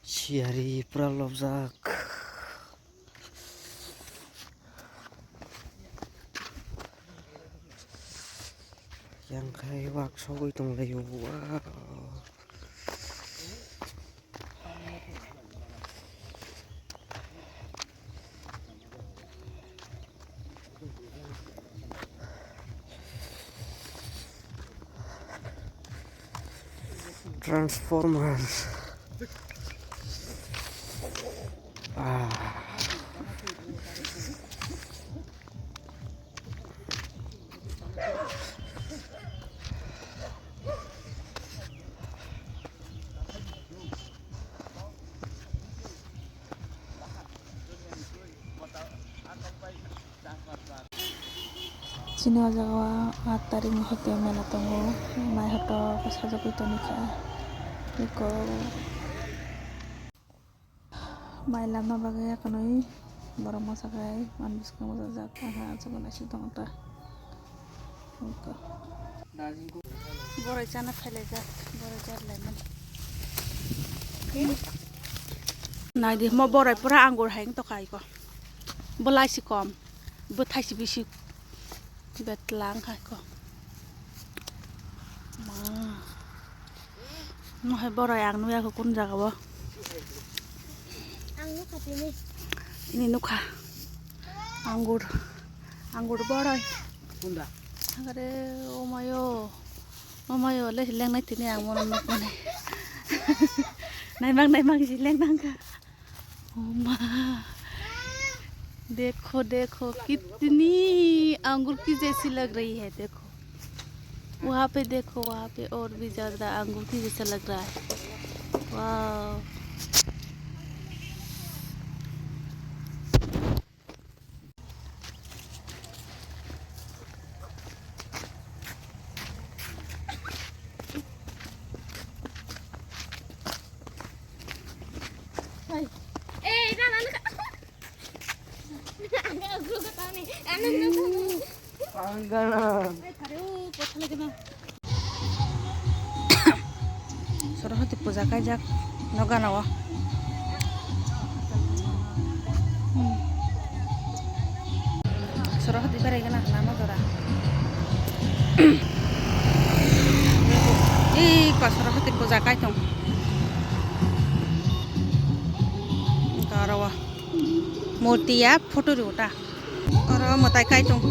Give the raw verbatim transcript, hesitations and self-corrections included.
Siyari pura lobjak. Yang khai wak sogwi tonglaio. Wow. Transformers. Ah. Chini o jaga o aat tarik ni hoite mela tongo, mai hoto sajagwi tongkha eko. Mai lamna bagwi akonwi borok mosakhai man bwskango bwchajak, aha aswk naisik tongo ta. Boroi chana phailaijak, boroi chari laimani. Naidi mo boroi pura angur hai wngtokha iko. Bwlai si kom, bwthai si bisi betla wngkha iko. Ma. Nohai boroi ang nukya kho kun jaga o. Ang nukha tini. Ini nukha. Anggur. Anggur boroi. Kunda. Agare omayo. Omayo le lengnai tini ang mono nukmani. Naimang naimang si lengnang kha. Oh माँ, देखो देखो कितनी अंगूर की जैसी लग रही है। देखो वहाँ पे, देखो वहाँ पे और भी ज्यादा अंगूर की जैसा लग रहा है। वाह। Soroswti puja kaijak no gana o. Soroswti berai gana lama jora. Ih, ko Soroswti puja kai tong. Garo o. Murti ya photo ri uta. Oro mwtai kai tong.